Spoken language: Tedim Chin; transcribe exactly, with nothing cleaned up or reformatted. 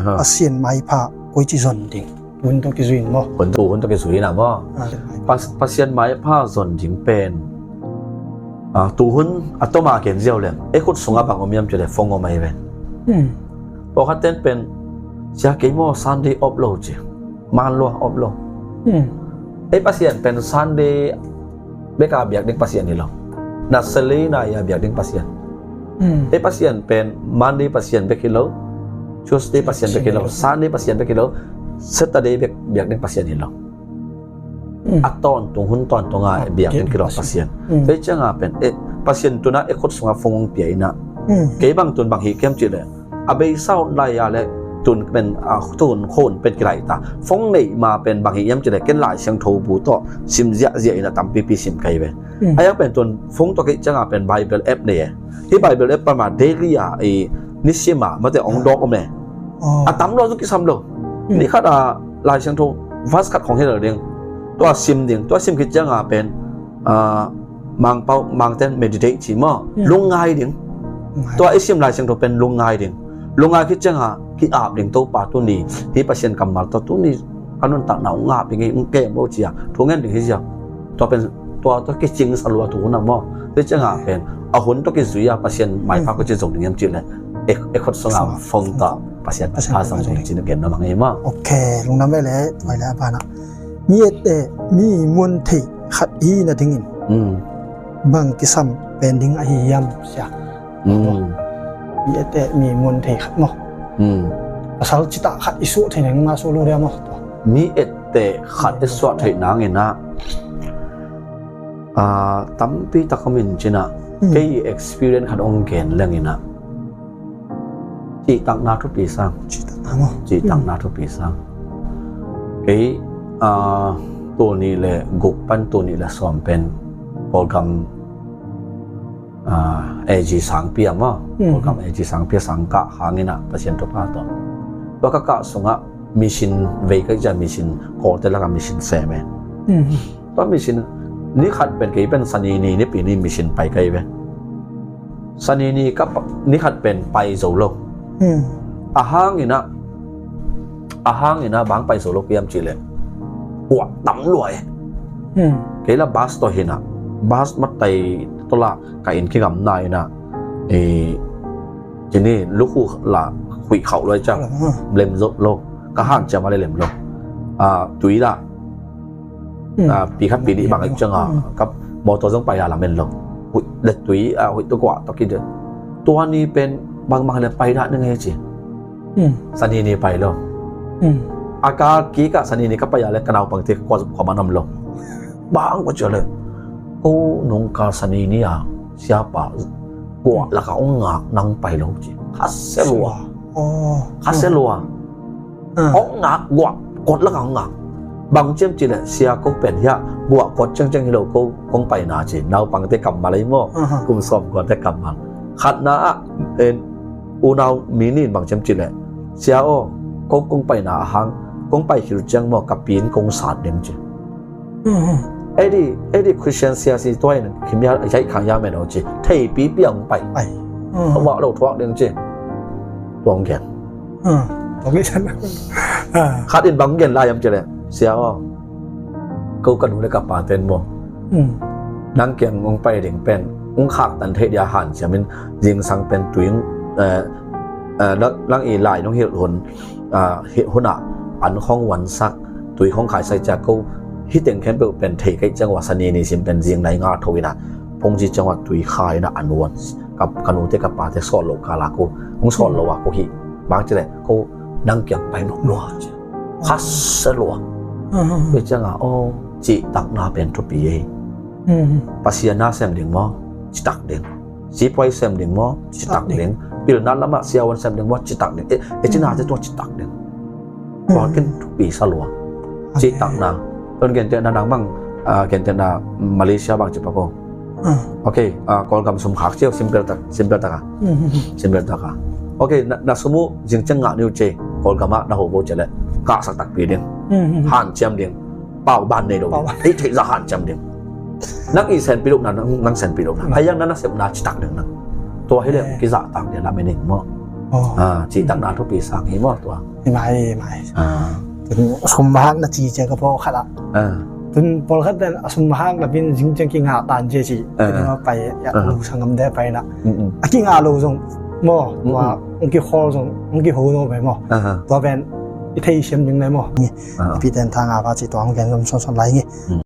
Pasian maipha koici zon ding, hun tawh kizui in maw? Hun tawh, hun tawh kizui in ah maw? Pasian maipha zon ding pen, ah, tuhun a tawm a gen ziau leng, ei khut sungah bang om hiam cih leh phone om ahi ve. Pawlkhat ten pen, sia kei maw Sunday op lo ci, man lua op lo. Ei Pasian pen Sunday bek a biak ding Pasian hi lo. Na seli na ia biak ding Pasian. Ei Pasian pen Monday Pasian bek hi lo. Tuesday Pasian bek hi lo. Sunday Pasian bek hi lo. Saturday bek biak ding Pasian hi lo. A tawntung hun tawntung a biak ding kilawm Pasian. Tua ciang a pen, eh, Pasian tu-in ah ei khut sungah phone hong pia in ah. Kei bang tu-in bang hi hiam cih leh, a beisa hun lai a leh tu-in pen, ah, tu-in khua pen kilaih ta. Phone neih ma pen bang hi hiam cih leh ken Lai Siangtho bu tawh sim ziahziah in ah tampipi sim ka hi ve. Ahi hang pen tu-in phone tawh kei ciang a pen Bible app nei e. Hih Bible app pan ma daily a, i nisim a mate hong dawk om e. A tam lua zong kisam lo. Ni khat a Lai Siangtho verse khat khawng hi lel ding. Tua sim ding, tua sim khit ciang a pen, ah, Mangpau, Mangten meditate ci maw? Lungngai ding. Tua i sim Lai Siangtho pen lungngai ding. Lungngai khit ciang a ki-ap ding, Topa tuni hih Pasian kammal tawh tuni ka nuntakna hong ap ing ei, hong kem o ci a thu ngen ding hi ziau. Tua pen, tua tawh kicing sa lua tu hun ah maw? Tua ciang a pen a hun tawh kizui a Pasian maipha koici zong ding hiam cih leh, ei khut sungah phone tawh Pasian maipha zong ding ci-in gen nuam ing ei maw? Ok, lungdam ve le, tua leh a ban ah mi etteh, mi muan theih khat i hih nadingin bang kisam pen ding ahi hiam sia? Mi etteh, mi muan theih khat maw? Pasal citah khat i suah theih nading a suah lo dia maw? Mi etteh khat i suah theih nangin ah, ah, tampi tak om in cin ah, kei experience khat hong gen leng in ah, cihtakna thupi sang. Cihtakna maw? Cihtakna thupi sang. Kei, ah, tul nih le guk pan tul nih le sawm pen Kawlgam, ah, A G sangpi ah maw? Kawlgam A G sangpi ah sang kah hangin ah Pasian thupha tawh. Tua ka kah sungah mission vei ka, mission, Kawlte lakah mission sem e. Tua mission, ni khat pen kei pen Sani ni, Nipi ni mission pai ka hi ve. Sani ni ka pa-, ni khat pen pai zo lo. A hangin ah, a hangin ah bang pai zo lo hiam cih leh, kuah tam lua e. Kei la bus tawh hi in ah, bus matai tawh la ka inn kigamna in ah, eh, ci ni, lukhu la huih khauh lua e ciang, lem zo lo. Ka hanciam a le lem lo. Ah, tui la Ah, pi khat pi nih bang a ciang a, ka motor zong pai a lamen lo. Huih le tui, ah, huih tawh kuah tawh kidel. Tua ni pen bangbang le pai dah ning e ci. Sani ni pai lo. A kal kik ah Sani ni ka pai a le ka naupangte ka kuah zong kuamah om lo. Bang kua ci a le, ko nungkal Sani ni a siapa kuah lakah hong ngak nang pai lo ci. Khasia lua. Khasia lua. Hong ngak, guah kot lakah hong ngak. Bang ciam cih leh, sia ko pen hiah guah kot ciangciang hi lo, ko kong paina ci. Naupangte kammal ahi maw? Kum sawm kuate kammal. Khatna ah, eh, unau mi nih in bang ciam cih leh, sia aw, ko kong paina a hang, kong pai khit ciang maw, ka pi in kong sat ding ci. Ei di, ei di Christian sia si tua in khimia a yaih khang ya men aw ci. Theipi piang pai. Pai. Thuak lo thuak ding ci. Tua hong gen. Khat in bang gen lai hiam cih leh, sia aw, ko ka nu le ka pa ten maw, nang kiang hong pai ding pen hong khaktan theih dia hanciam in, zingsang pen tui, eh, eh, lang, lang i lai nong hilh hun, ah, hilh hun ah an khong wansak, tui khong khaisak ciang ko, hih teng khempeuh pen thei kei ciang ua Sani ni sim pen zing nai nga tho in ah, phungci ciang ua tui khai in ah an wan. Ka, ka nute ka pate sawt lo kal a ko, hong sawt lo a ko hih. Bang cih leh ko nang kiang pai nop lua ci. Khasia lua. Tua ciang a, aw, cihtakna pen thupi e. Pasian na sem ding maw? Citak ding. Sipuai sem ding maw? Citak ding. Pilna lamah siavuan sem ding maw? Citak ding. E, e cinate tua citak ding. Tua ken thupi sa lua. Cihtakna. Tua gentehna nang bang, ah, gentehna Malaysia bang ci pak aw. Ok, ah, Kawlgam sum khak ci aw, simple tak, simple tak a. Simple tak a. Ok, na, na sum uh zing ciang ngah ni uh ci. Kawlgam ah na ho bo ci leh, kahsak takpi ding. Hanciam ding. Pau ban nei lo ding. Hih theih zah hanciam ding. Nang i senpi lohna, nang, nang senpi lohna. Ahi hang na nasepna citak ding nang. Tua hi leh kizahtak ding a meaning maw? Oh. Ah, cih takna thupi sang hi maw tua. Hi mai, hi mai. Ah. Tun sum hak na ci cia ka pawlkhat ah. Ah. Tun pawlkhat ten a sum hak na bin zing ciang kingah tan cia ci. Ah. Tun ma pai ya, ah, lu sangam de pai na. Mm, mm. A kingah lo zong maw, mm, mm, tua, hong kikhol zong, hong kiho zong pai maw. Ah. Tua pen i thei siam ding le maw. Ah. I pi ten tha nga ba ci tua hong gen zong son son lai ngi. Mm.